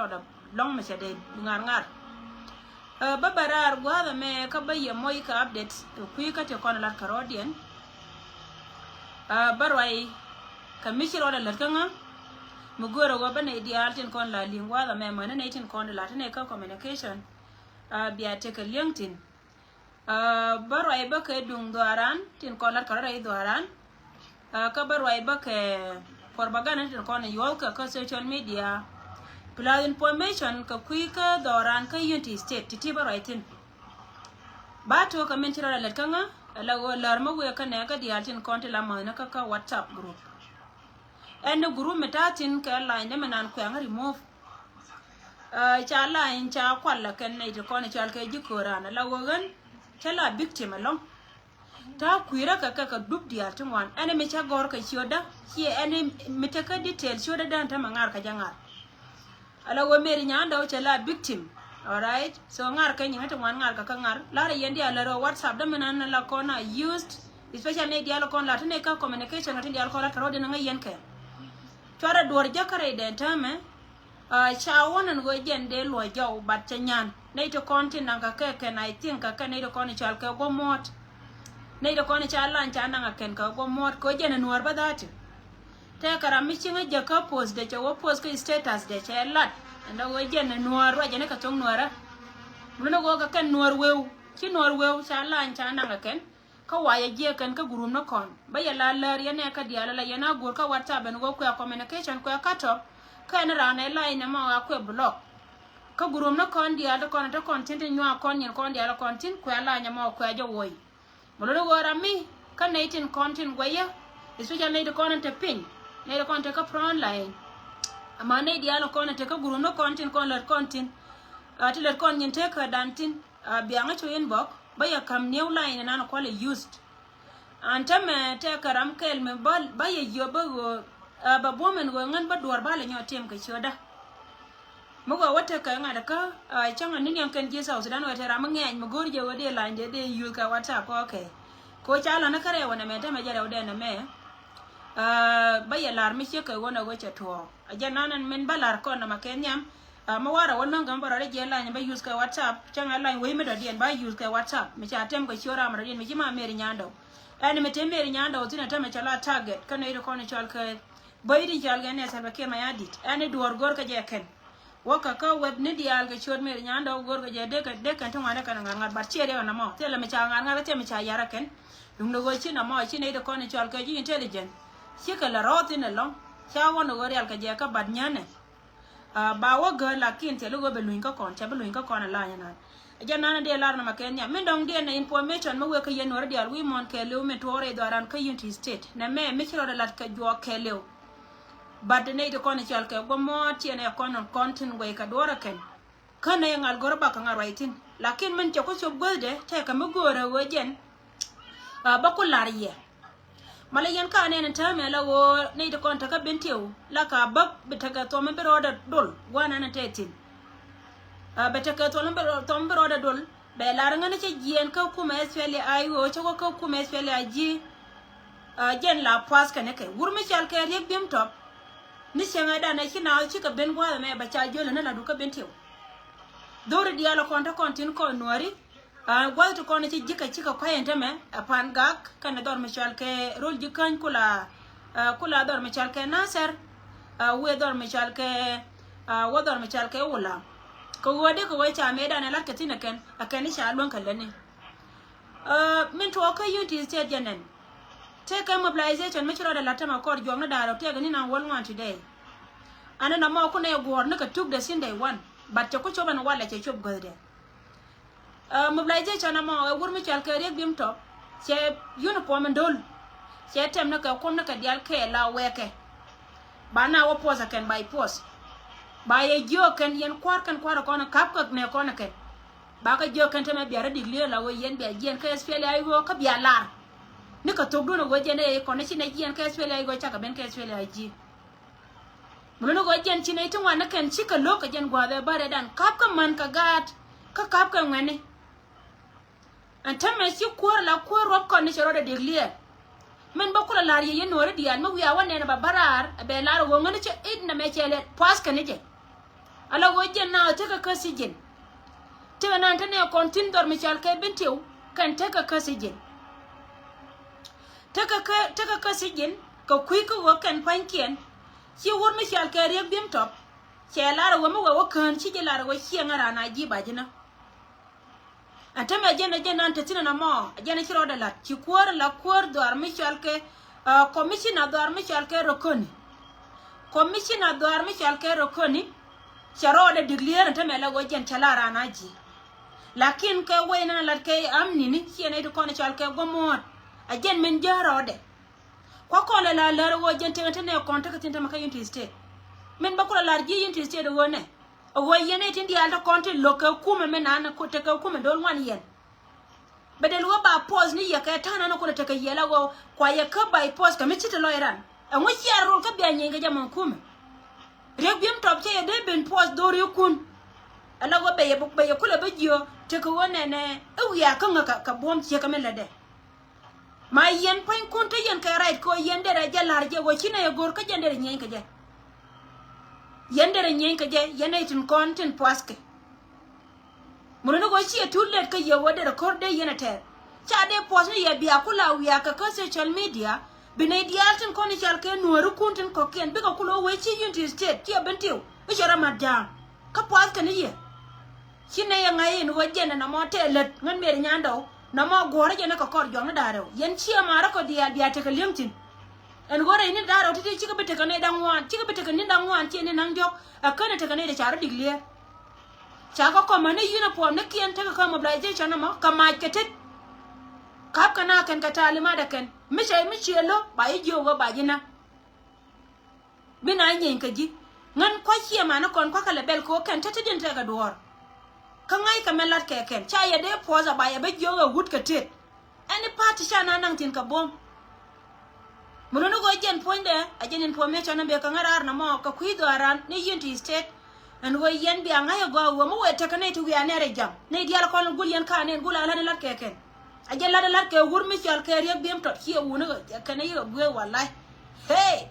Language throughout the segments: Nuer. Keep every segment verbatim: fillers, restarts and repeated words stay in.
rɔɔdɛ lɔŋ mɛ cɛ dee ŋar ŋar. Ɛ, bä bɛ raar gua̱a̱th ɛmɛ kä bä yɛ moc kɛ update kɛ kui̱ kä ti kɔn lat kɛ rɔɔdiɛn. Ɛ, bä ruac kɛ mi ci rɔɔdɛ lät kä ŋä mi göörä ɣöö bä nɛy diaal tin kɔn la li̱ŋ gua̱a̱th ɛmɛ mäni nɛy tin kɔn di la ti nɛy kä communication. Ɛ, bia tekɛ li̱eŋ tin. Ɛ, bä ruac bä kɛ duŋ dhɔaran tin kɔn lat kɛ rɔɔdɛ i̱ dhɔaran. Ɛ, kä bä ruac bä kɛ propaganda tin kɔn yuɔth kɛ kä social media. Plus information kɛ kui̱ kä dhɔran kä Unity State ti ti bä ruac thin. Ba tuɔk kɛ min ci rɔɔdɛ lät kä ŋä, ɛ la ɣöö lär mä wëë kä nɛ kä diaal tin kɔn ti la mäthni kä kä WhatsApp group. Ɛn ni group mi ta̱a̱ thin kɛ line dee mi nan kuɛŋ remove. Ɛ, ca line ca kual la kɛn nɛy ti kɔn i̱ cɔal kɛ ji̱ kööran, ɛ la ɣöö ɣän cä la victim ɛlɔ̱ŋ. Ta̱a̱ kui̱rä kɛ kɛ kɛ dup diaal ti ŋuan. Ɛn mi cä gɔ̱r kɛ ciötdä, ciɛ ɛn mi tekä detail ciötdä dään tämɛ ŋa̱r kɛ jɛ ŋa̱r. Ala wä Mary Nyandɔw cɛ la victim. Alright. So ŋa̱r kɛ nyiŋä ti ŋuan ŋa̱r kɛ kä ŋa̱r. Larɛ yɛn diaal lär ɔ WhatsApp dä mi nan la kɔn a used, especially ni diaal kɔn la ti ni kä communication kɛ ti diaal kɔn la tɔrɔ di ni ŋä yɛn kɛ. Cuarɛ duɔr jɛ kä rɛy dɛn täämɛ. Ɛ, ca wä nɛn ɣöö jɛn dee luɔc jɔw, but cɛ nyan. Nɛy ti kɔn tin naŋ kɛ kɛ kɛn, I think kɛ kɛ nɛy ti kɔn i̱ cɔal kɛ guɔ muɔ̱ɔ̱t. Nɛy ti kɔn i̱ ca lany ca naŋ kɛ kɛn kɛ guɔ muɔ̱ɔ̱t kɛ ɣöö jɛn ɛ nuäär bä dha̱a̱t. Tɛkɛ ram mi cieŋä jɛ kä post dɛ cɛ wä post kä status dɛ cɛ lat. Ɛn dee ɣöö jɛn ɛ nuäär ruacɛ ni kɛ thoŋ nuäärä. Mun ni ɣöö kɛ kɛn nuäär weu. Ci nuäär weu ca lany ca naŋ kɛ kɛn. Kä wayɛ jiɛ kɛn kä group ni kɔn. Bä yɛ la lär yɛ nɛ kä diaal la yɛn a go̱r kä WhatsApp ɛn ɣöö kuɛ communication kuɛ cut off. Kä ɛn raan ɛ la inɛ mɔ a kuɛ block. Kä group ni kɔn diaal ti kɔn ti kɔn tin ti nyuak kɔn nyin kɔn diaal kɔn tin kuɛ la nyɛ mɔ kuɛ jɛ woi. Mɛ luni ɣöö ram mi kä nɛy tin kɔn tin guɛyä. Especially nɛy ti kɔn in te piny. Nɛy ti kɔn te kä front line. Ama nɛy diaal kɔn in te kä group ni kɔn tin kɔn lät kɔn tin. A, ti lät kɔn nyin te kä dan tin. A, biaŋä cu inbox bä yɛ kam new line nan kualɛ used. An tämɛ tɛkɛ ram kɛl mi bä, bä yɛ yiöp bä ɣöö, a, bä buɔ̱m ɛn ɣöö ŋän bä duɔ̱ɔ̱r bä lɛ nyɔ tim kɛ ciötdä. Mi ɣöö wä tekɛ ŋa̱t kä, a, cäŋ an ni niɛŋ kɛn ji̱ South Sudan wee te ram mi ŋɛɛny mi go̱o̱r jɛ ɣöö dee line dee dee yuth kɛ WhatsApp kɔɔkɛ. Kɛ ɣöö ca lɔ̱n ni kä rɛw ɛn ɛmɛ tämɛ jɛ rɛw dɛn ɛmɛ. A, bä yɛ la̱r mi ciek kɛ ɣöö nɛ ɣöö cɛ tuɔɔk. A jɛn nan ɛn min bä la̱r kɔn nɔmɔ kɛ nhiam. A, mi warɛ wä luäŋ kɛ mi bä rɔɔdɛ jiɛn lany bä use kɛ WhatsApp. Cäŋ ɛ lany wec mi dɔ̱diɛn bä use kɛ WhatsApp. Mi ca tɛm kɛ ciöt ram rɔɔdiɛn mi ci ma Mary Nyandɔw. Ɛn mi te Mary Nyandɔw thin ɛ tämɛ cɛ la target. Kä nöi di kɔn i̱ cɔal kɛ böi di cɔal kɛ nɛ Salva Kiir Mayardit. Ɛn i̱ duɔ̱ɔ̱r go̱r kɛ jɛ kɛn. Wä kɛ kä wɛp ni diaal kɛ ciöt Mary Nyandɔw go̱r kɛ jɛ dee kɛ, dee kɛn ti ŋuan dee kɛn ŋa̱r ŋa̱r. But ciɛ riɛw ɛn ɛmɔ. Thilɛ mi ca ŋa̱r ŋa̱r, thilɛ mi ca yar ɛ kɛn. Duŋdɛ ɣöö ci nɔmɔ, ci nɛy ti kɔn i̱ cɔal kɛ ji̱ intelligent. Cikɛ lɛ rɔɔth in ɛlɔ̱ŋ. Ca wä ni ɣöö rial kɛ jɛ kä bat nyänɛ. A, ba wä gör lakin thil i̱ ɣöö bɛ luny kä kɔn, cɛ bi luny kä kɔn a lany ɛnan. Jɛ nan a dee lar nɔmɔ kɛ nhiam. Min dɔ̱ŋ diɛn ɛ information mi wek kä yɛn nuɔ̱ri diaal wi̱i̱ muɔ̱ɔ̱n kɛɛliw mi tuɔɔr rɛy dhɔran kä Unity State. Nɛ mɛ mi ci rɔɔdɛ lat kɛ juɔk kɛɛliw. But nɛy ti kɔn i̱ cɔal kɛ guɔ muɔ̱ɔ̱t ciɛn ɛ kɔn kɔn tin guɛy kɛ duɔ̱ɔ̱r ɛ kɛn. Kä nɛ ŋal go̱r bakɛ ŋa̱ ruac thi̱n. Lakin min cɛ ku cop guäthdɛ tɛkɛ mi göörä ɣöö jɛn. A, bä ku la̱r yɛ. Malɛ yɛn ka nɛn täämɛ la ɣöö nɛy ti kɔn tekä Bentiu la ka bä bi tekɛ thuɔm mi bi rɔɔdɛ dol gua̱a̱r nɛn tɛ thi̱n. A, bɛ tekɛ thuɔm mi bi rɔ-, thuɔm mi bi rɔɔdɛ dol bɛ la̱r ŋän cä jiɛɛn kä kumɛ S P L A I O cä wä kä kumɛ S P L A I G. A, jɛn la puath kɛnɛ kɛ wur mi cɔal kɛ Riek Bim Top. Ni cieŋɛ danɛ ci na cikɛ ben gua̱a̱r ɛmɛ bɛ ca jiöl ni la dukä Bentiu. Dhori diaal kɔn te kɔn tin kɔn nuääri. A, gua̱th ti kɔn ci ji̱ kɛ cikɛ kuay ɛn tämɛ, a, Pan Gak kɛnɛ dhɔr mi cɔal kɛ Rol Ji̱ Käny kula, a, kula dhɔr mi cɔal kɛ Nasɛr, a, wëë dhɔr mi cɔal kɛ, a, wä dhɔr mi cɔal kɛ Wula. Kɛ ɣöö dee kɛ wee ca mëëdan ɛ la̱t kɛ thi̱n ɛ kɛn, ɛ kɛn i̱ ca luäŋ kɛ lätni. A, min tuɔɔk kä Unity State jɛ nɛn. Tëëkɛ mobilization mi ci rɔɔdɛ la̱t tämɛ kɔr juɔkni da̱a̱r ɔ tëëkɛ ni naŋ wäl ŋuan today. Ɛn ɛn ɛmɔ kunɛ guɔ̱ɔ̱r ni kɛ tukdɛ thi̱n day one, but cɛ ku cop ɛn walɛ cɛ cop guäthdɛ. A, mobilization ɛmɔ ɛ wur mi cɔal kɛ Riek Bim Top. Cɛ uniform in do̱l. Cɛ tɛm ni kɛ kuɔm ni kɛ diaal kɛ la wɛɛkɛ. Ba na wä force ɛ kɛn by force. Ba yɛ jiök kɛn yɛn kua̱r kɛn kua̱r ɛ kɔn ɛ ka̱p kɛ nɛ kɔn ɛ kɛn. Ba kɛ jiök kɛn tɛmɛ bia rɔ declare la wä yɛn bia jiɛn kɛ S P L A I O kä bia lar. Ni kɛ thokdun ɛ wä jɛn ɛ kɔn ni ci nɛ jiɛn kɛ S P L A I O cakɛ ben kɛ S P L A I G. Mi luni ɣöö jɛn ci nɛy ti ŋuan ni kɛn cikɛ lo̱k kɛ jɛn gua̱a̱th ɛ bärɛ dan ka̱p kä män kɛ gaat kä ka̱p kɛ ŋuɛ̈ni. Ɛn täämɛ ci kuäär la kuäär ruɔ̱p kɔn ni cɛ rɔɔdɛ dek liɛɛr. Min bä kulɛ la̱r yɛ yɛn nuɔ̱ɔ̱ri diaal mi wiaa wä nɛn ɛ ba bä raar ɛ bɛ la̱r ɛ ɣöö ŋäni cɛ it nɛmɛ cɛ lɛ pua̱th kɛn ni jɛ. Ala ɣöö jɛn na tekɛ kä sijin. Tekɛ nan te nɛ kɔn thi̱n dhɔr mi cɔal kɛ Bentiu kɛn tekɛ kä sijin. Tekɛ kä, tekɛ kä sijin kɛ kui̱ kä ɣöö kɛn pua̱nykiɛn. Ci wur mi cɔal kɛ Riek Biem Top cɛ lar ɛ ɣöö mi wee wä kään ci ji̱ lar ɛ ɣöö ciɛ ŋäran a ji̱ ba ji̱ nä. Ɛn tämɛ jɛn ɛ jɛn nan te thi̱n ɛn ɛmɔ ɛ jɛn ɛ ci rɔɔdɛ la̱t ci kuäär in la kuäär dhɔaar mi cɔal kɛ, ah, commissioner dhɔaar mi cɔal kɛ Rokoni. Commissioner dhɔaar mi cɔal kɛ Rokoni cɛ rɔɔdɛ declare ɛn tämɛ la ɣöö jɛn cɛ la raan a ji̱. Lakin kɛ wec nan ɛ la̱t kɛ amnini ciɛ nɛy ti kɔn ɛ cɔal kɛ guɔ muɔ̱ɔ̱t ɛ jɛn min jääk rɔɔdɛ. Kua̱ kɔn lɛ la lär ɛ ɣöö jɛn tekɛ te nɛ kɔn tekɛ thi̱n tämɛ kä Unity State. Min bä kulɛ lar ji̱ Unity State ɛ ɣöö nɛ. Ɛ ɣöö yɛn nɛy tin diaal te kɔn ti lo̱k kɛ kumɛ mi naan tekɛ kumɛ do̱l ŋuan yɛn. Bɛ dee luɔ ba pɔth ni yɛ kɛ ta̱a̱ naan kulɛ tekɛ yɛ la ɣöö kua yɛ kä by force kɛ mi ci te lɔc ran. Ɛŋu ciɛ rol kä bia nyieeny kɛ jɛ mɔn kumɛ. Riek Biem Top cɛ yɛ dee ben pɔth dho̱r ikun. Ɛ la ɣöö bɛ yɛ bɛ yɛ kulɛ bä jiö tekɛ ɣöö nɛnɛ i̱ wiaa kä ŋä kɛ buɔ̱m ciek kɛ mi lätdɛ. Ma yɛn pua̱nykun te yɛn kɛ right kɛ ɣöö yɛn derɛ jɛ la̱r jɛ ɣöö ci nɛy ɛ go̱r kä jɛn derɛ nyieeny kɛ jɛ. Yɛn derɛ nyieeny kɛ jɛ yɛn nɛy tin kɔn tin pua̱thkɛ. Mun ni ɣöö ciɛ too late kä yɛ ɣöö derɛ ko̱r dee yɛn ɛ tɛɛr. Ca dee puɔ̱th ni yɛ bia kula wiaa kɛ kä social media bi nɛy diaal tin kɔn i̱ cɔal kɛ nuäärikun tin kɔ̱kiɛn bikɛ kula wee ci Unity State ciɛ Bentiu i̱ cɛ rɔ mat ja̱a̱ŋ. Kä pua̱thkɛ ni yɛ. Ci nɛy ɛ ŋa̱c in ɣöö jɛn ɛ nɔmɔ tɛɛ lät ŋän Mary Nyandɔw nɔmɔ guɔ̱rä jɛn ɛ kɛ kɔr juɔ̱kni da̱ŋ rɛw yɛn ciɛ ma̱a̱rä kɔ diaal bia tekɛ li̱eŋ thi̱n. Ɛn ɣöö rɛy ni da̱ŋ rɛw ti̱ti̱ cikɛ bi tekɛ nɛy da̱ŋ ŋuan cikɛ bi tekɛ ni da̱ŋ ŋuan ciɛ ni na̱ŋ diɔ̱k ɛ känɛ tekɛ nɛy dee ca rɔ declare. Ca kɛ kɔmä ni uniform ni kiɛn tekɛ kä mobilization ɛmɔ kɛ mac kɛ tet. Ka̱pkɛ na kɛn kɛ talimat ɛ kɛn mi cɛ mi ciɛ lo̱ ba ji̱ jiök ɣöö ba ji̱ na. Bi na nyieeny kä ji̱ ŋän kua̱c ciɛ man ni kɔn kua̱ kɛ lɛ bɛl kɛ ɣöö kɛn te te diɛn tekɛ duɔ̱ɔ̱r. Kä ŋa̱ckɛ mɛ la̱t kɛ kɛn ca yɛ dee puɔth a ba yɛ bä jiök ɛ wut kɛ tet. Any party ca na naŋ thi̱n kɛ buɔ̱m. Mi luni ɣöö jɛn puɔ̱nydɛ a jɛn information in bɛ kä ŋäraar nɔmɔ kɛ kui̱ dhɔaaran ni Unity State. Ɛn ɣöö yɛn bia ŋa̱c ɛ gɔaa ɣöö mi wëë tekɛ nɛy ti wiaa nɛr ɛ jam nɛy diaal kɔn gul yɛn ka nɛn gul a la̱t in la̱t kɛ kɛn. A jɛ lat ɛ lat kɛ wur mi cɔal kɛ Riek Biem Top ciɛ wuni kɛn ɛ yikɛ guëë walay. Hey.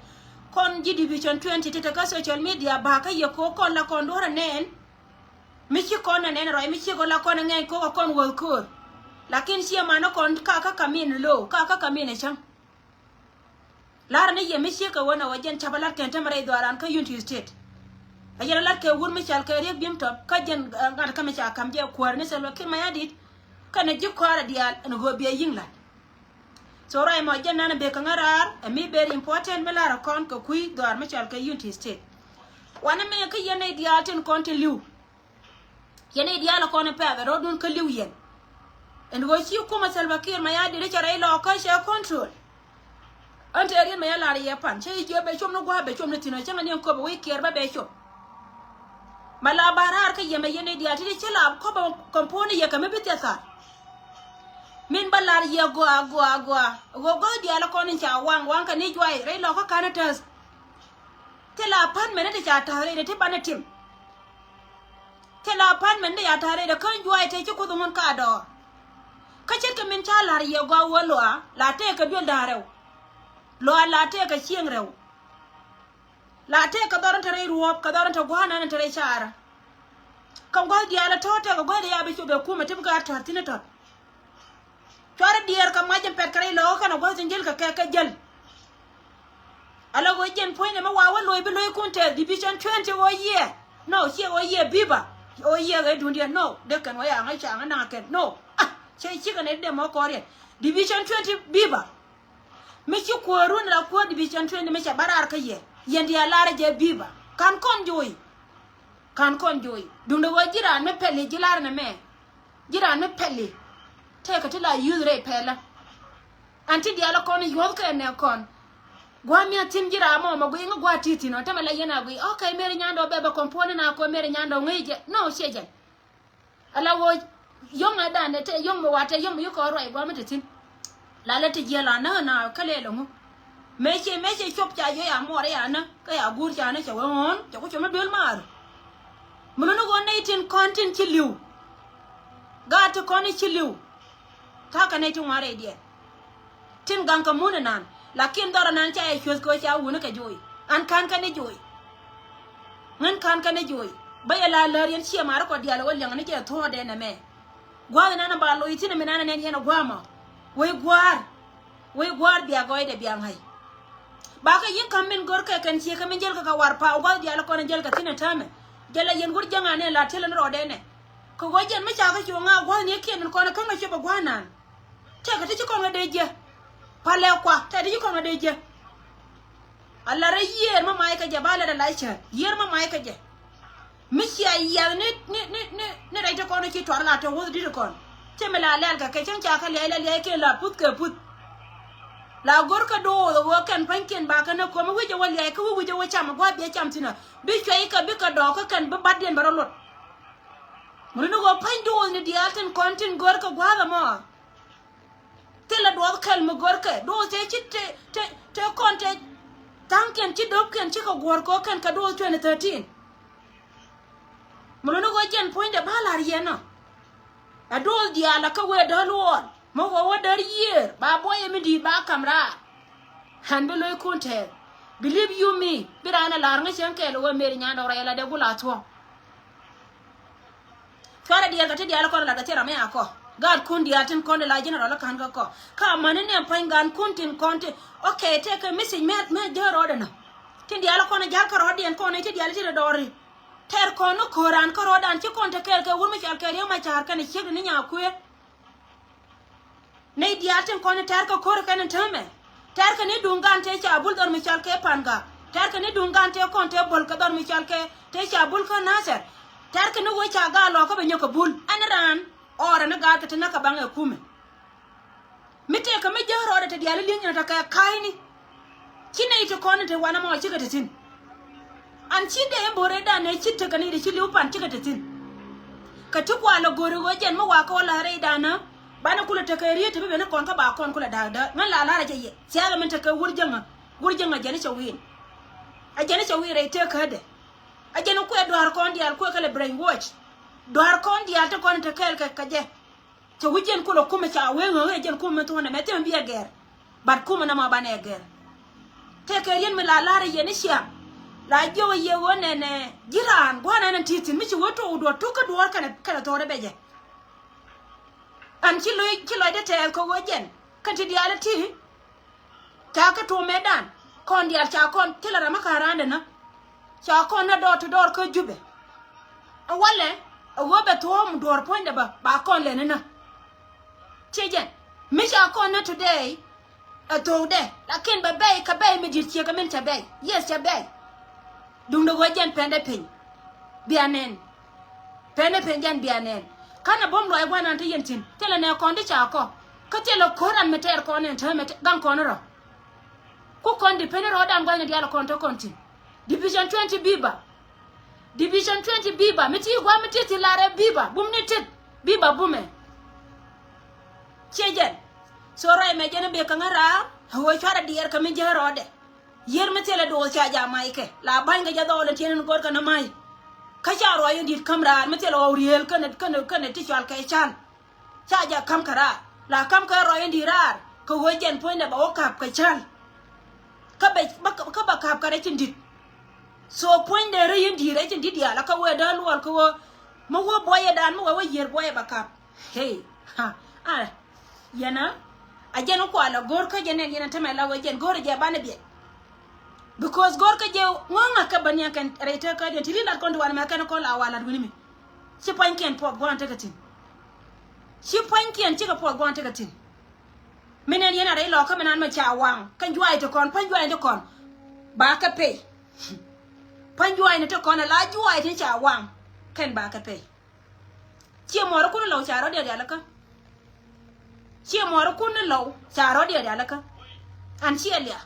Kɔn ji̱ division twenty ti te kä social media ba kä yɛ ko̱o̱k kɔn la kɔn duɔ̱ɔ̱r ɛ nɛn. Mi ci kɔn ɛ nɛn rɔy mi ci kɔn la kɔn ɛ ŋɛny ko̱o̱k ɛ kɔn wäth köör. Lakin ciɛ man ɛ kɔn ka kä kamin lo̱o̱ ka kä kamin ɛ cäŋ. La̱r ni yɛ mi ciek kɛ wen ɛ wä jɛn ca̱p a la̱t kɛn te mi rɛy dhɔaaran kä Unity State. A yɛn a la̱t kɛ wur mi cal kɛ Riek Biem Top kä jɛn, eh, ŋa̱t kä mi ca ka̱m jɛ kuäär ni Salva Kiir Mayardit. Kɛnɛ ji̱ kɔaarɛ diaal ɛn ɣöö biɛ yi̱ŋ la̱t. So ruac mɔ jɛn nan a bek kɛ ŋäraar ɛ mi very important mi la̱r ɛ kɔn kɛ kui̱ dhɔaar mi cal kɛ Unity State. Wanɛ mɛ kä yɛn nɛy diaal tin kɔn ti li̱w. Yɛn i̱ diaal kɔn in pɛth ɛ rɔ̱dun kä li̱w yɛn. Ɛn ɣöö ci kumɛ Salva Kiir Mayardit cɛ rɛy lɔɔkä cɛ control. Ɛn tëë riet mɛ yɛ lar yɛ pan cä i̱ jiö bɛ com ni gua̱a̱ bɛ com ni thi̱n ɔ cäŋɛ ni ɛn köpɛ wec kiɛɛr bä bɛ com. Mɛ la ba raar kä yɛmɛ yɛn i̱ diaal ti ti cä la köpɛ kɔmponi yɛ kɛ mi bi thiɛ thar. Min bä lar yɛ gɔaa gɔaa gɔaa ɣöö gɔ̱th diaal kɔn in ca waŋ waŋ kɛ ni juay rɛy lɔɔkä ka̱n in täth. Thilɛ apartment ni ti ca ta̱a̱ rɛydɛ ti banɛ tim. Thilɛ apartment ni ti ca ta̱a̱ rɛydɛ kä juay tëë ci Kuoth ŋun ka dɔɔr. Kä ce̱tkɛ min ca la̱r yɛ gɔaa wä luaa la tëëkɛ duel da̱a̱r rɛw. Luaa la tëëkɛ cieŋ rɛw. La tëëkɛ dhɔr ni te rɛy ruɔ̱ɔ̱p kɛ dhɔr ni te gua̱a̱r nan ni te rɛy caarä. Kä gua̱th diaal ɛ tɔ̱ tëëkɛ gua̱th diaal bi cop ɛ kumɛ ti bi gaat tɔ̱r thi̱n ɛ tɔ̱r. Cuarɛ diɛɛr kɛ mac in pɛt kɛ rɛy lɔɔkä kɛnɛ gua̱th tin jäl kɛ kɛ kɛ jäl. Ala ɣöö jiɛn puɔ̱nydɛ mi wa wä lo̱c bi lo̱ckun tɛth division twenty ɣöö yiëë. No, ciɛ ɣöö yiëë biba. Ɣöö yiëë ɣöö duundiɛn no. Dee kɛn ɣöö yaŋä caŋä naŋ kɛn no. Ah, cɛ cikɛ nɛ dee mɔ kɔɔriɛn. Division twenty biba. Mi ci kuäärun la kuäär division twenty mi cɛ bä raar kä yɛ. Yɛn diaal laarä jɛ biba. Ka̱n kɔn jo̱o̱c. Ka̱n kɔn jo̱o̱c. Duundɛ ɣöö ji̱ raan mi pɛli ji̱ laarä nɛ mɛ. Ji̱ raan mi pɛli. Tëëkɛ ti la yuth rɛy pɛlä. An ti diaal kɔn yuɔth kɛ nɛ kɔn. Gua̱a̱ mi a thi̱n ji̱ raan mɔ mɛ guiy ŋä gua̱a̱ ti thi̱n ɔ tämɛ la yɛn a guiy. Ok, Mary Nyandɔw bɛ bɛ kɔmponi na kɔ Mary Nyandɔw ŋäc jɛ. No, ciɛ jɛn. Ala ɣöö yom a dan te yom mi wa te yom mi yi kɔn ruac gua̱a̱ mi te thi̱n. La lɛ te jiɛl a näk na kä lɛl ɛŋu. Mëë ciɛ mëë ciɛ cop ca yɔ ya muɔɔr ya nä kä ya guur ca nä cɛ wee ɣɔ̱ɔ̱n cɛ ku cop ni duel maar. Mi luni ɣöö nɛy tin kɔn tin ci li̱w. Gaat ti kɔn i̱ ci li̱w. Ta̱a̱ kɛ nɛy ti ŋuan rɛydiɛn. Tin gaŋ kɛ mun inan lakin dhɔr inan ca yɛ cueth kɛ ɣöö ca wuni kɛ jo̱o̱c. An ka̱n kɛn i̱ jo̱o̱c. Ŋän ka̱n kɛn i̱ jo̱o̱c. Bä yɛ la lär yɛn ciɛ marä kɔ diaal wä liɛŋ ni jɛ thuɔɔdɛ nɛ mɛ. Gua̱a̱th nɛn ba lo̱c thi̱n mi nɛn nɛn yɛn a gua̱a̱mɔ. Wec gua̱a̱r. Wec gua̱a̱r bia gɔɔydɛ bia ŋa̱c. Ba kɛ yi̱n ka̱m min gör kɛ kɛn ciɛ kɛ min jäl kɛ kɛ war pa wä gua̱a̱th diaal kɔn jäl kɛ thi̱n ɛ täämɛ. Jɛl ɛ yɛn wur jäŋ anɛ la ti̱el ni rɔɔdɛ nɛ. Kɛ ɣöö jɛn mi ca kɛ ci wä ŋa̱a̱ gua̱a̱th ni kiɛn in kɔn kä ŋa̱c cɛ bɛ gua̱a̱th naan. Tɛkɛ ti ci kɔn ŋä dee jiɛ. Palɛ kua tɛkɛ ti ci kɔn ŋä dee jiɛ. A la rɛ yiëër mä mac kä jɛ ba lɛ rɛ lac cä yiëër mä mac kä jɛ. Mi cia yiath ni ni ni ni ni rɛc ti kɔn ci tuar la tɔ wuth dit kɔn. Cɛ mi la lɛl kɛ kɛ cäŋ ca kä liac la liac kɛ la puth kɛ puth. La gor kä do̱o̱th ɣöö kɛn pa̱nykiɛn ba kɛ ni ko̱m wi̱c ɛ wä liac kä wi̱c wi̱c ɛ wä cam gua̱a̱th biɛ cam thi̱n ɛ bi cuɛy kɛ bi kɛ dɔɔk kä kɛn bi batdiɛn bɛ rɔ luɔt. Ŋuni ni ɣöö pa̱ny do̱o̱th ni diaal tin kɔn tin gör kɛ gua̱a̱th ɛmɔ. Thilɛ duɔth kɛl mi görkɛ duɔth tëë ci tëë tëë tëë kɔn tëë tha̱a̱ŋkiɛn ci döpkiɛn cikɛ guɔ̱r kɛ kɛn kɛ duɔth twenty thirteen. Mi luni ɣöö jɛn puɔ̱nydɛ ba la̱r yɛn ɔ. Ɛ duɔth diaal ɛ kä wëë däl luɔɔl mi ɣöö wä däl yiëër ba buɔyɛ mi di̱i̱t ba ka̱m raar. Ɣän bi lo̱ckun tɛɛth. Believe you me, bi raan ɛ la̱r ŋäc cäŋ kɛɛl ɣöö mëëri nyan dɔ̱k rɛy la dee gul a thuɔ̱k. Cuarɛ diɛɛr kɛ ti diaal kɔn lat kɛ thil ram mi a kɔ. Gaatkun diaal tin kɔn di la general kän kä kɔ. Ka amäni nɛ pa̱ny gaatkun tin kɔn ti. Ok, tëëkɛ message mɛ mɛ jäl rɔɔdɛ nä. Tin diaal kɔn jäl kä rɔɔdiɛn kɔn ti diaal ti dɔɔri. Tɛɛr kɔn ni ko̱ran kä rɔɔdan ci kɔn te kɛɛl kɛ wur mi cɔal kɛ Riek Machar kɛnɛ ciekdi ni Nyakuëë. Nɛy diaal tin kɔn tɛ̈r kɛ ko̱r kɛn täämɛ. Tɛ̈r kɛ ni duŋ gan tëë ca bul dhɔr mi cɔal kɛ Pangak. Tɛ̈r kɛ ni duŋ gan tëë kɔn tëë bol kɛ dhɔr mi cɔal kɛ tëë ca bul kä Nasir. Tɛ̈r kɛ ni wec ca gaa lɔɔkä bɛ nyɔk kɛ bul ɛn raan. Ɔɔrɛ ni gaat kɛ ti näk kɛ baŋ ɛ kumɛ. Mi tëëkɛ mi jäk rɔɔdɛ te diaal i̱ li̱eŋ nyinɛ te kɛ ka̱a̱cni. Ci nɛy ti kɔn in te wanɛ mɔ cikɛ te thi̱n. An ci dee in bo̱o̱rɛ dan nɛ ci tekɛ ni de ci li̱w pan cikɛ te thi̱n. Kɛ ti kualɛ go̱ri ɣöö jɛn mi wakä wä la̱rɛ i̱ danä. Banɛ kulɛ tekɛ riet ti bi ben ni kɔn kä ba kɔn kulɛ da̱a̱k däär ŋän la la̱rɛ jɛ yɛ thia̱a̱kɛ min tekɛ wur jäŋä. Wur jäŋä jɛn i̱ cɛ wi̱i̱n. Ɛ jɛn i̱ cɛ wi̱i̱n rɛy tëëkädɛ. Ɛ jɛn i̱ kuɛ dua̱a̱r kɔn diaal kuɛ kɛ lɛ brainwash. Dua̱a̱r kɔn diaal ti kɔn in te kɛɛl kɛ kɛ jɛ. Cɛ wi̱c jɛn kulɛ kumɛ ca wee ŋäk ɛ jɛn kumɛ thuɔ̱nɛ mɛ thimɛ bi ɛ gɛr. But kumɛ nɔmɔ banɛ ɛ gɛr. Tëëkɛ riet mi la la̱rä yɛn i̱ ciaŋ. La jiök ɛ yɛ ɣöö nɛnɛ ji̱ raan gua̱a̱r nɛn ɛn ti̱i̱ thi̱n mi ci ɣöö tok duɔ̱ɔ̱r tok kä duɔ̱ɔ̱r kɛnɛ kɛnɛ tho̱o̱rɛ bɛ jɛ. Ɛn ci lo̱c ci lɔcdɛ tɛɛth kɛ ɣöö jɛn kɛn ti diaal ɛ ti̱i̱. Ca kä tuɔɔk mëëdan kɔn diaal ca kɔn thilɛ ram mi ka̱n randɛ nä. Ca kɔn nä dɔɔr ti dɔɔr kä Jubɛ. Ɛ walɛ ɛ ɣöö bɛ thuɔ̱ɔ̱m duɔ̱ɔ̱r puɔ̱nydɛ bä ba kɔn lɛn inä. Ciɛ jɛn mi ca kɔn nä today. Ɛ tho̱o̱kdɛ lakin bɛ bɛy kɛ bɛy mi di̱t ciek kɛ min cɛ bɛy. Yes cɛ bɛy. Duundɛ ɣöö jɛn pɛndɛ piny. Bia nɛn. Pɛn ɛ pɛn jɛn bia nɛn. Kanɛ buɔ̱m luaac gua̱nan te yɛn thi̱n thilɛ nɛ kɔn ti ca kɔ. Kä thilɛ ko̱ran mi tɛɛr kɔn ɛn täämɛ gaŋ kɔn rɔ. Ku kɔn di pɛn rɔɔdan gua̱n ni diaal kɔn te kɔn thi̱n. Division twenty biba. Division twenty biba mi ti gua̱n mi ti thi̱n larɛ biba bum ni tit biba bumɛ. Ciɛ jɛn. So rɔy mɛ jɛn bi kaŋä raar ɣöö cuarɛ diɛɛr kɛ mi jɛ rɔɔdɛ. Yier mi thilɛ do̱o̱l ca jam mac kɛ la ba̱ny kɛ jɛ dhɔɔl in tiɛn in go̱r kɛn mac. Kä ca ruac in di̱t käm raar mi thilɛ ɣɔw rieel kɛnɛ kɛnɛ kɛnɛ ti cual kɛ cal. Ca jɛ käm kɛ raar la käm kɛ ruac in di̱t raar kɛ ɣöö jɛn puɔ̱nydɛ bɛ wä ka̱p kɛ cal. Kä bɛ kä bɛ ka̱p kɛ rɛc in di̱t. So puɔ̱nydɛ rɛc in di̱t rɛc in di̱t diaal kä wee dee luɔl kɛ ɣöö mi wä buɔyɛ dan mi wee wä yier buɔyɛ bɛ ka̱p. Hey ha a. Yɛn a jɛn kualɛ go̱r kä jɛ nɛn yɛn a tämɛ la wee jɛn go̱r jɛ banɛ biɛt. Because go̱r kä jɛ ŋɔ̱ŋ a kɛ bä niɛn kɛn rɛy te kä jɛn ti ri lat kɔn ti wanɛ mɛ kɛn kɔn la wa lat wi̱ni mi. Ci pua̱nykiɛn puɔth gua̱a̱n tekɛ thi̱n. Ci pua̱nykiɛn cikɛ puɔth gua̱a̱n tekɛ thi̱n. Mi nɛn yɛn a rɛy lɔkä mi nan mɛ ca waŋ kɛn juaay ti kɔn pua̱ny juaay ti kɔn. Ba kɛ pay. Pua̱ny juaay ni ti kɔn a la juaay ti ca waŋ kɛn ba kɛ pay. Ciɛ muɔɔrikun lɔw ca rɔ̱diɛn rialikä. Ciɛ muɔɔrikun lɔw ca rɔ̱diɛn rialikä. An ciɛ lia.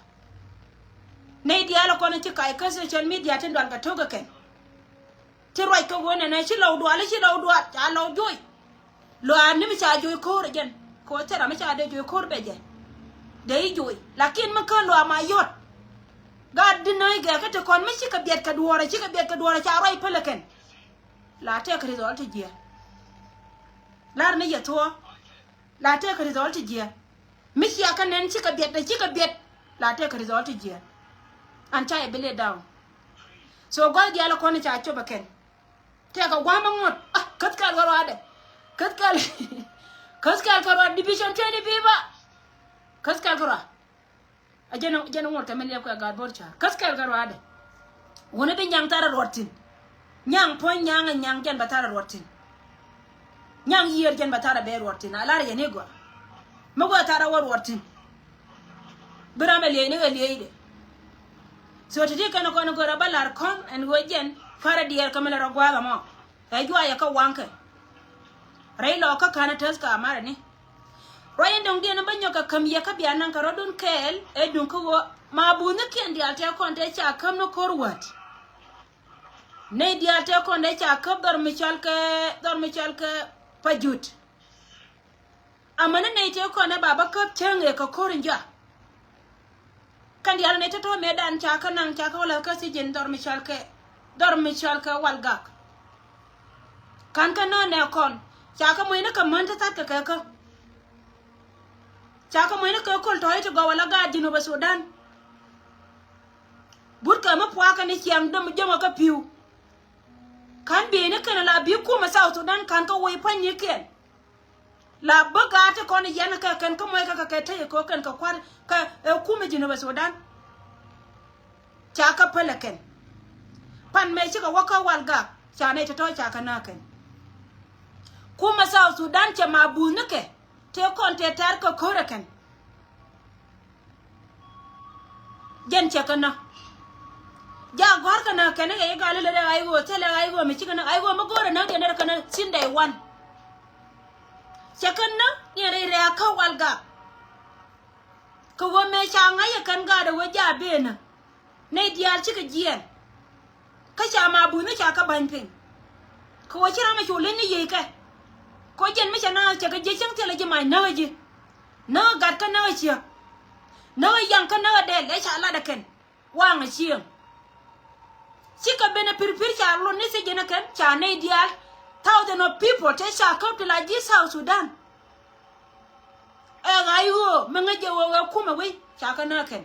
Nɛy diaal kɔn ci kac kä social media tin dual kɛ to̱k kɛ kɛn. Ti ruac kä wen ɛnɛ ci lɔw dual ci lɔw dual ca lɔw joc. Lɔaa ni mi ca joc ko̱o̱r ɛ jɛn kɛ ɣöö thil ram mi ca dee joc ko̱o̱r bɛ jɛ. Dee i̱ joc lakin mi kään lɔaa ma yɔt. Gaat di nööc gɛɛkä ti kɔn mi cikɛ biɛt kɛ duɔ̱ɔ̱rɛ cikɛ biɛt kɛ duɔ̱ɔ̱rɛ ca ruac pälɛ kɛn. La tëëkɛ result ti jiɛ. Lar ni yɛ thuɔ̱ɔ̱. La tëëkɛ result ti jiɛ. Mi cia kä nɛn cikɛ biɛt dɛ cikɛ biɛt. La tëëkɛ result ti jiɛ. An ca yɛ bi let down. So gua̱th diaal kɔn ca cop ɛ kɛn. Tɛkɛ gua̱a̱m aŋot. Ah, käth kɛl kärɔadɛ. Käth kɛl. Käth kɛl kärɔa division twenty biba. Käth kɛl kärɔa. A jɛn, jɛn ŋot kɛ mi liɛp kɛ gaat bo̱r ca̱r. Käth kɛl kärɔadɛ. Wuni bi nyaŋ tharɛ ruɔt thi̱n. Nyaŋ puɔ̱ny nyaŋ a nyaŋ jɛn bɛ tharɛ ruɔt thi̱n. Nyaŋ yiëër jɛn bɛ tharɛ bɛ ruɔt thi̱n. A lar yɛn i̱ gɔaa. Mi wee tharɛ wä ruɔt thi̱n. Bi ram ɛ lieyni kɛ lieyni. So ti̱ti̱ kɛn kɔn go̱rä bä lar kɔn ɛn ɣöö jɛn parɛ diɛɛr kä mi lɛ rɔ gua̱a̱th ɛmɔ. Ɛ juayɛ kä waŋkɛ. Rɛy lɔɔkä ka̱n ɛ täth ka marɛ ni. Ruac in dɔ̱ŋ diɛn in bä nyɔk kɛ käm yɛ kä bia naŋ kɛ rɔ̱dun kɛɛl ɛ duŋ kä ɣöö ma buthnikiɛn diaal tëë kɔn tëë ca käm ni ko̱r wa̱t. Nɛy diaal tëë kɔn tëë ca käp dhɔr mi cɔal kɛ, dhɔr mi cɔal kɛ Pajut. Amäni nɛy tëë kɔn ɛ ba bä käp cäŋ ëë kɛ ko̱r in jɔak. Kɛn diaal nɛy tɔ̱tɔ̱ mëëdan ca kä naŋ ca kä wä la̱th kä thiec in dhɔr mi cɔal kɛ, dhɔr mi cɔal kɛ Walgak. Ka̱n kä nä nɛ kɔn ca kä muecni kɛ män ti thatkɛ kɛ kä. Ca kä muecni kɛ köl tɔ̱ i̱ ti gɔw ala gaat Jinubä Sudan. But kɛ mi puakä ni ciaŋ däm jämä kä pi̱w. Ka̱n bieyni kɛn la bi kumɛ South Sudan ka̱n kä wec pa̱nynikiɛn. La bä gaat ti kɔn yɛn kɛ kɛn kä muɔc kɛ kɛ kɛ tey kɛ kɛn kɛ kua̱r kɛ ɛ kumɛ Jinubä Sudan. Ca kä pälɛ kɛn. Pan mëë cikɛ wä kä Walgak ca nɛy tɔ̱tɔ̱ ca kä nä kɛn. Kumɛ South Sudan cɛ ma buthnikɛ tëë kɔn tëë tɛ̈r kɛ ko̱rɛ kɛn. Jɛn cɛ kä nä. Ja gɔ̱a̱r kä nä kɛn i̱ ɣɛy i̱ gal i̱ lät ɛ ɣay ɣöö thilɛ ɣay ɣöö mi cikɛ nä ɣay ɣöö mi go̱o̱rɛ nä diɛn derɛ kä nä since day one. Cɛ kä nä diɛn rɛy rɛ̈ɛ̈k kä Walgak. Kɛ ɣöö mëë ca ŋa̱c ɛ kɛn gaat ɛ ɣöö ja bëë nä. Nɛy diaal cikɛ jiɛɛn. Kä ca ma buthni ca kä ba̱ny piny. Kɛ ɣöö ci ram a cu leny ni yiëëkɛ. Kɛ ɣöö jɛn mi cɛ naŋ cɛ kɛ jiɛ cäŋ thilɛ ji̱ mac näk ɛ ji̱. Näk ɛ gat kä näk ɛ ciek. Näk ɛ yaŋ kä näk ɛ dɛl ɛ ca lat ɛ kɛn. Waŋ ɛ cieŋ. Cikɛ ben ɛ pi̱rpi̱r ca luɔt ni thiec jɛn ɛ kɛn ca nɛy diaal. Thousand of people tëë ca käp ti la ji̱ South Sudan. Ɛ ɣa̱c ɣöö mi ŋäc jɛ ɣöö ɛ kumɛ wec ca kä nä kɛn.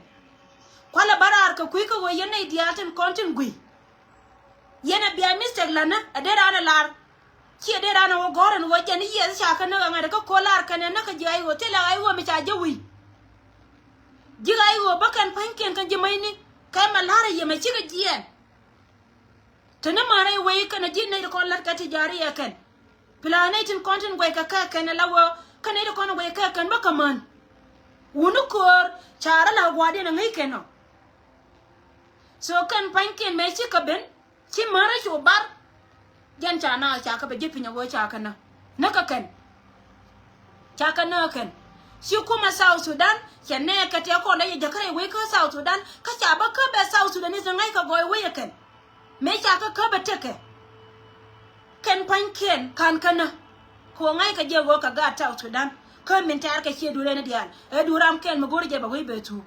Kualɛ bä raar kɛ kui̱ kä ɣöö yɛn nɛy diaal tin kɔn tin gui̱. Yɛn ɛ bia mistake la̱nä ɛ dee raan ɛ lar. Ciɛ dee raan ɛ wä gɔ̱r ɛn ɣöö jɛn i̱ yiɛth ca kä näk ɛ ŋa̱t ɛ kä ko̱l lar kɛn ɛ näk kä ji̱ ɣa̱c ɣöö thilɛ ɣa̱c ɣöö mi ca jɛ wi̱i̱. Ji̱ ɣa̱c ɣöö bä kɛn pa̱nykiɛn kɛn ji̱ mäcni kɛ mɛ la̱r ɛ yɛmɛ cikɛ jiɛɛn. Te ni män rɛy wec kɛn a ji̱ nɛy ti kɔn la̱t kɛ ti ja̱a̱ri ɛ kɛn. Pila nɛy tin kɔn tin guɛc kɛ kɛ kɛn ala wä kä nɛy ti kɔn guɛc kɛ kɛn bä kä män. Wuni köör ca rɔ la gua̱a̱rdiɛn a ŋäc kɛn ɔ. So kɛn pa̱nykiɛn mëë ci kɛ ben ci män rɔ cu bar. Jɛn ca na ca kɛ bɛ ji̱ piny a wä ca kɛ na näk kɛ kɛn. Ca kɛ nääk kɛn. Ci kumɛ South Sudan cɛ nɛɛk kɛ tëë kɔn lɛ yɛ jäkä rɛy wec kä South Sudan kä ca bä kä bɛ South Sudan i̱ thɛ ŋa̱c kɛ gɔɔy wec ɛ kɛn. Mëë ca kä kä bɛ tekɛ kɛn pa̱nykiɛn ka̱n kä nä. Kɛ ɣöö ŋa̱c kɛ jɛ ɣöö kɛ gaat South Sudan kä min tɛ̈r kɛ ciɛ duut rɛn i̱ diaal ɛ duut ram kɛn mi go̱r jɛ bɛ wec bɛ thuuk.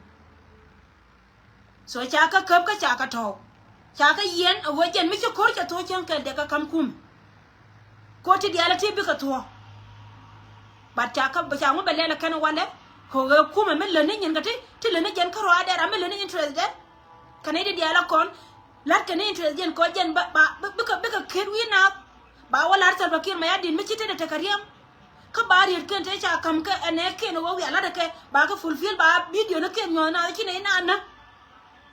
So ca kä käp kä ca kä tɔ̱w ca kä yiɛn a ɣöö jɛn mi ci ko̱r cɛ thuɔ̱k cäŋ kɛl dee kä ka̱m kum. Ko̱r ti diaal a ti bikɛ thuɔ̱k. But ca kä ca ŋu bɛ lɛl a kɛn walɛ kɛ ɣöö kumɛ mi lätni nyin kä ti ti lätni jɛn kä rɔaadɛ ram mi lätni interest dɛ. Kɛn i̱ ti diaal a kɔn la̱t kɛn i̱ interest jɛn kɔ jɛn ba ba bikɛ bikɛ ket wi̱i̱ naath. Ba wä la̱r Salva Kiir Mayardit mi ci tetdɛ tekɛ riɛm. Kä ba riet kɛn te ca ka̱m kɛ ɛnɛ kɛn wä wiaa la̱t kɛ ba kɛ fulfill ba video ni kɛn nyuɔ̱th na ci nɛ inanä.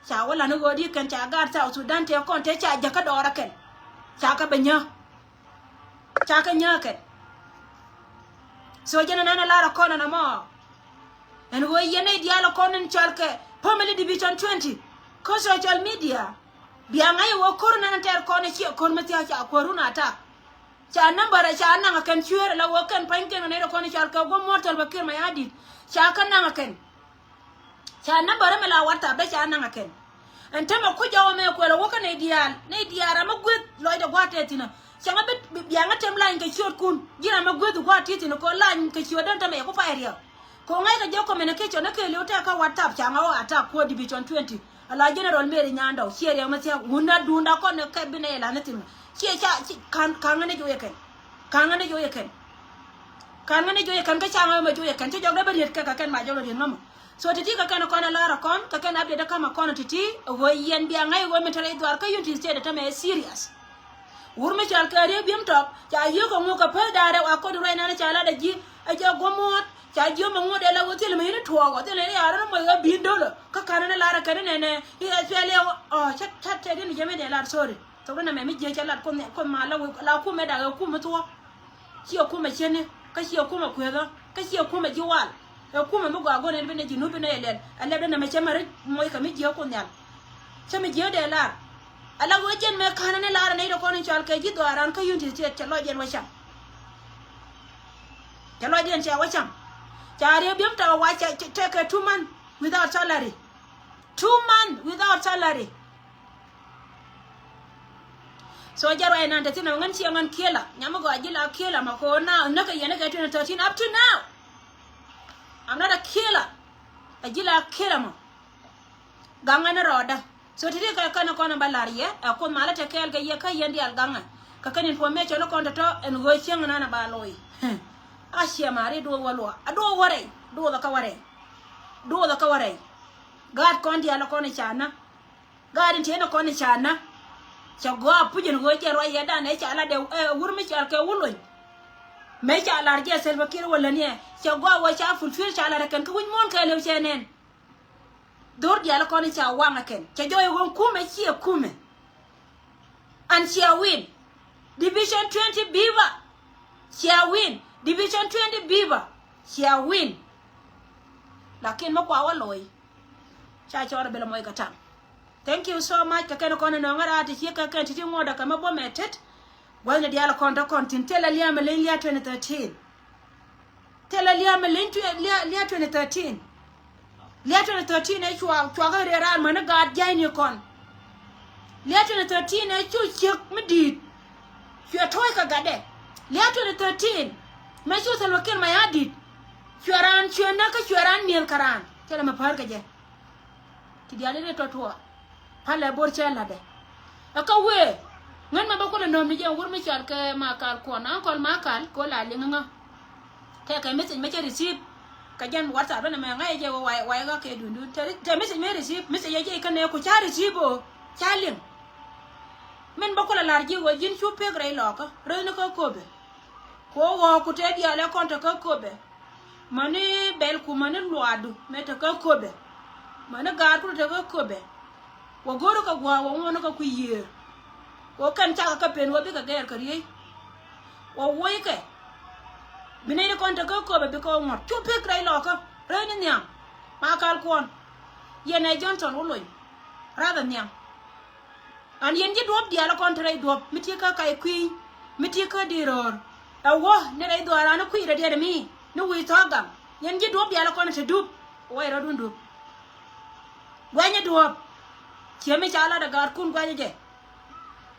Ca wä la̱t ni ɣöö di kɛn ca gaat South Sudan te kɔn te ca jäkä dɔɔrä kɛn. Ca kɛ bɛ nyä ca kɛ nyä kɛn. So jɛn ɛnɛn ɛ lar ɛ kɔn ɛn ɛmɔ. Ɛn ɣöö yɛn nɛy diaal ɛ kɔn in cɔal kɛ family division twenty kä social media. Bia ŋa̱c ɛ ɣöö ko̱r ɛnɛn tɛɛr kɔn ɛ ciɛ ko̱r mi thia̱a̱c ca kuäärun attack. Ca number ɛ ca naŋ ɛ kɛn cueer ɛ la ɣöö kɛn pa̱nykiɛn kɛ nɛy rɛ kɔn i̱ cal kɛ guɔ̱m muɔ̱ɔ̱r Salva Kiir Mayardit. Ca kɛ naŋ ɛ kɛn. Ca number ɛ mi la WhatsApp dee ca naŋ ɛ kɛn. Ɛn tämɛ kuc jɔwä mɛ kuɛl ɛ wä kä nɛy diaal nɛy diaal ram mi gueth lɔcdɛ gua̱a̱th tɛth thi̱n ɛ. Cäŋ ɛ bi biaŋä tem lany kɛ ciötkun ji̱ ram mi gueth gua̱a̱th tɛth thi̱n ɛ kɛ lany kɛ ciöt dee tämɛ yɛ ku pay riɛk. Kɛ ɣöö ŋäc kɛ jɛ communication ni kɛ li̱w tɛk kä WhatsApp ca ŋa ɣöö attack kuäär division twenty. Ala General Mary Nyandɔw ciɛ riɛk mi thia̱k wun na duunda kɔn ni kɛ bi nɛy ala ni thi̱n. Ciɛ ca ci ka̱n ka̱n ŋäni joyɛ kɛn. Ka̱n ŋäni joyɛ kɛn. Ka̱n ŋäni joyɛ kɛn kä ca ŋä mɛ joyɛ kɛn ci jɔk dee bä riet kɛ kɛ kɛn ma jɔk dee riet ŋä mɔ. So ti̱ti̱ kɛ kɛn kɔn ɛ lɔr ɛ kɔn kɛ kɛn update kä ma kɔn ti̱ti̱ ɛ ɣöö yɛn bia ŋäc ɣöö mi te rɛy dhuaar kä Unity State ɛ tämɛ ɛ serious. Wur mi cɔal kɛ Riek Biem Tɔk ca yiëë kɛ ŋu kɛ peth da̱a̱r rɛw a kɔt ruac nan ca lat a ji̱ a jɛ guɔ̱m muɔ̱ɔ̱t ca ji̱ ɔmɔ ŋu dee la wä thil mi yini tuɔɔk ɔ thil ni ya̱r ni mɔc ɣä bi̱i̱n do̱lä kä ka̱n ni lar a kɛn ni nɛnɛ i̱ ɛ cuɛl i̱ ɔ ca ca tɛt in jɛ mi dee lar, sorry. Thok ni nɛmɛ mi jiɛ ca lat kuoth, kuoth ma la wek la kumɛ dak ɛ kumɛ thuɔ̱k. Ciɛ kumɛ cieni kä ciɛ kumɛ kuethä kä ciɛ kumɛ ji̱ wal. Ɛ kumɛ mi gɔaa go̱n ɛn bi ni ji̱ nup bi ni ɛ lɛl ɛ lɛp di nɛmɛ cɛ mɛ ri moc kɛ mi jiɛ kuoth nhial. Cä mi jiäk dee lar. Ala ɣöö jɛn mëë ka̱n ni lar ni rɔ kɔn in cɔal kɛ ji̱ dhɔaaran kä Unity State cɛ lɔcdiɛn wä cam. Cɛ lɔcdiɛn cɛ wä cam. Ca Riek Biem Tɔk wa cɛ, cɛ, cɛ kɛ two month without salary. Two month without salary. So jɛ ruac nan te thin a ŋän ciɛ ŋän kiela nyam mi gɔaa ji̱ la kiela ma ko na näk kɛ yɛn kɛ twenty thirteen up to now. I'm not a killer. A ji̱ la kiela ma. Gaŋɛ ni rɔɔdä. So ti ti kɛ kɛn kɔn ba la̱r yɛ ɛ kuoth malä te kɛɛl kɛ yɛ kä yɛn diaal gaŋɛ. Kɛ kɛn information kɔn tɔ̱tɔ̱ ɛn ɣöö cieŋ nan a ba looi. A ciɛ mari duɔth wä luɔ a duɔth wä rɛy duɔth kä wä rɛy. Duɔth kä wä rɛy. Gaat kɔn diaal kɔn i̱ ca nä. Gaat in tieen kɔn i̱ ca nä. Cɛ gɔaa puc ɛn ɣöö jɛ ruac yɛ dan ɛ ca lat ɛ wur mi cɔal kɛ wulony. Mëë ca lar jɛ Salva Kiir wä läniɛ cɛ gɔaa wä ca fulfill ca lar ɛ kɛn kä wi̱c muɔ̱ɔ̱n kɛɛliw cɛ nɛn. Dhor diaal kɔn i̱ ca waŋ ɛ kɛn cɛ jɔɔc ɛ ɣöö kumɛ ciɛ kumɛ. An cia win. Division twenty biba. Cia win. Division twenty biba. Cia win. Lakin mi kua wä looi. Ca cɔɔr a bel a moc kɛ taŋ. Thank you so much kɛ kɛn kɔn inɔŋä raar ti ci kɛ kɛn ti ti ŋuɔ̱t a kɛ mi bom ɛ tet. Gua̱thni diaal kɔn tɔ kɔn thi̱n thilɛ lia̱a̱ mi leny lia̱a̱ twenty thirteen. Thilɛ lia̱a̱ mi leny lia̱a̱ twenty thirteen. Lia̱a̱ twenty thirteen ɛ cua cuakä riɛ raar mäni gaat jia̱cni kɔn. Lia̱a̱ twenty thirteen ɛ cu ciek mi di̱i̱t. Cuɛ tɔ̱ɔ̱c kɛ gatdɛ. Lia̱a̱ twenty thirteen mɛ cu Salva Kiir Mayardit. Cuɛ raan cuɛ näk kä cuɛ raan mi̱eth kɛ raan thilɛ mi päär kɛ jɛ. Ti diaal in ri tɔtuɔ. Palɛ bor cɛ latdɛ. Ɛ kä wee ŋän mɛ bä kulɛ nööm ni jɛ wur mi cɔal kɛ Makal Kuɔn, Ankɔl Makal kɛ ɣöö la liŋ ŋä. Tɛkɛ message mɛ cɛ receive kɛ jɛn WhatsApp ɛn ɛmɛ ŋa̱cɛ jɛ wä way way ɣä kɛ duundun. Tɛ message mɛ receive, message ɛ jɛ ikä nɛ ku ca receive ɣöö ca liŋ. Min bä kulɛ la̱r ji̱ ɣöö ji̱n cu pek rɛy lɔkä röthni kä Köpɛ. Ku ɣɔ̱ɔ̱ku te diaal ɛ kɔn te kä Köpɛ. Mäni bɛlku mäni luaadu mëë te kä Köpɛ. Mäni gaatku te kä Köpɛ. Wä go̱o̱ri kɛ gua̱a̱ wä ŋuɔ̱ni kɛ kui̱ yiëër. Wä kɛn cakɛ kä pen wä bikɛ gɛɛr kɛ riey. Wä wockɛ. Bi nɛy ti kɔn te kä Köpɛ bikɛ wä ŋuɔ̱t cu pek rɛy lɔkä rɛy ni nhiam. Makal Kuɔn. Yɛn ɛ Johnson wä lony. Rathɛ nhiam. An yɛn ji̱ duɔ̱ɔ̱p diaal kɔn te rɛy duɔ̱ɔ̱p mi ti kä kac kui̱ny mi ti kä di̱i̱r röör. Ɛ wä ni rɛy dhuaaran ni kui̱ rɛdiɛt mi ni wi̱i̱ thɔ̱ɔ̱k gam. Yɛn ji̱ duɔ̱ɔ̱p diaal kɔn te dup wä rɔ̱dun dup. Guɛnyɛ duɔ̱ɔ̱p. Ciɛ mi ca lat ɛ gaatkun guɛnyɛ jɛ.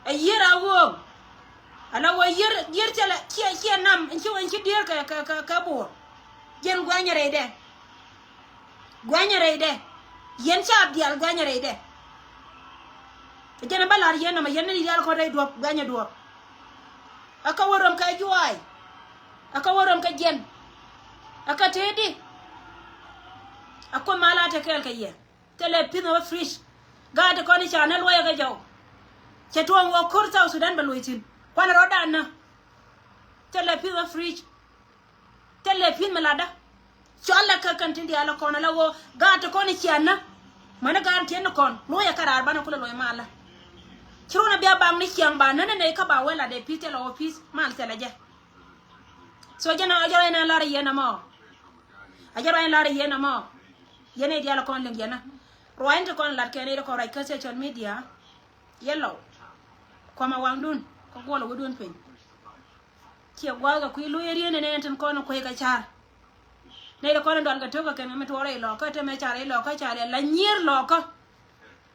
Ɛ yiër a ɣööŋ. Ala wä yiër yiër cɛ lɛ ciɛ ciɛ nam in ci wä in ci diër kɛ kɛ kɛ buɔɔr. Jɛn guɛnyɛ rɛydɛ. Guɛnyɛ rɛydɛ. Yɛn ca diaal guɛnyɛ rɛydɛ. Jɛn bä la̱r yɛn nɔmɔ yɛn ni diaal kɔn rɛy duɔ̱p guɛnyɛ duɔ̱p. Ɛ kä wä röm kɛ juaay. Ɛ kä wä röm kɛ jiɛn. Ɛ kä tëëdi. Ɛ kuoth ma la te kɛɛl kɛ yɛ. Thilɛ pi̱th wä fridge. Gaat ti kɔn i̱ ca nä luɔyɛ kɛ jɔw. Cɛ tuɔɔŋ wä ko̱r South Sudan bɛ luɔy thi̱n kuanɛ rɔ̱dan nä. Thilɛ pi̱th wä fridge. Thilɛ pi̱th mi latdä. Cɔalɛ kä kɛn tin diaal kɔn ala ɣöö gaat ti kɔn i̱ cian nä. Mäni gaat tiɛn ni kɔn luɔyɛ kä raar banɛ kulɛ luɔy malä. Ci run a bia baŋ ni ciaŋ ba nänä nɛy kä ba wee latdɛ pi̱th thilɛ wä pi̱th mal thilɛ jɛ. So jɛn a jɛ ruac nɛ lar yɛn amɔ. A jɛ ruac nɛ lar yɛn amɔ. Yɛn i̱ diaal kɔn liŋ yɛn a ruac ni ti kɔn lat kɛn i̱ ti kɔn ruac kä social media. Yɛ lɔw. Kuɔmɛ waŋdun kä guɔl wädun piny. Ciɛ gua̱a̱th kɛ kui̱ lo̱c ɛ rieen ɛn ɛn tin kɔn kuec kɛ ca̱r. Nɛy ti kɔn in dual kɛ tök kɛ kɛn kɛ mi tuɔɔrɛ ilɔkä te mɛ ca̱r ilɔkä ca̱r yɛ la nyier lɔkä.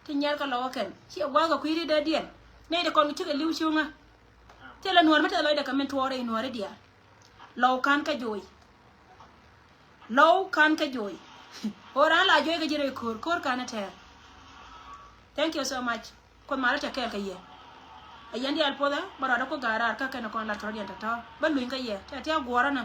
Ti nyier kɛ lɔkä kɛn ciɛ gua̱a̱th kɛ kui̱ ri dee diɛn. Nɛy ti kɔn kɛ cikɛ li̱w cuŋä. Thilɛ nuɔ̱ɔ̱r mi tɛth lɔcdɛ kɛ min tuɔɔrɛ inuɔ̱ɔ̱ri diaal. Lɔw ka̱n kä jo̱o̱c. Lɔw ka̱n kä jo̱o̱c. Ɣöö raan la jo̱o̱c kɛ ji̱ rɛy ko̱o̱r ko̱o̱r ka̱n ɛ tɛɛr. Thank you so much. Kuoth malä tɛ kɛɛl kɛ yɛ. Ɛ yɛn diaal puɔthɛ bä rɔɔdä ku ga̱a̱r raar kä kɛn kɔn la tɔ̱rɔ̱diɛn tɔ̱tɔ̱ bä luny kä yɛ tɛ tia̱ guɔ̱ɔ̱rä nä.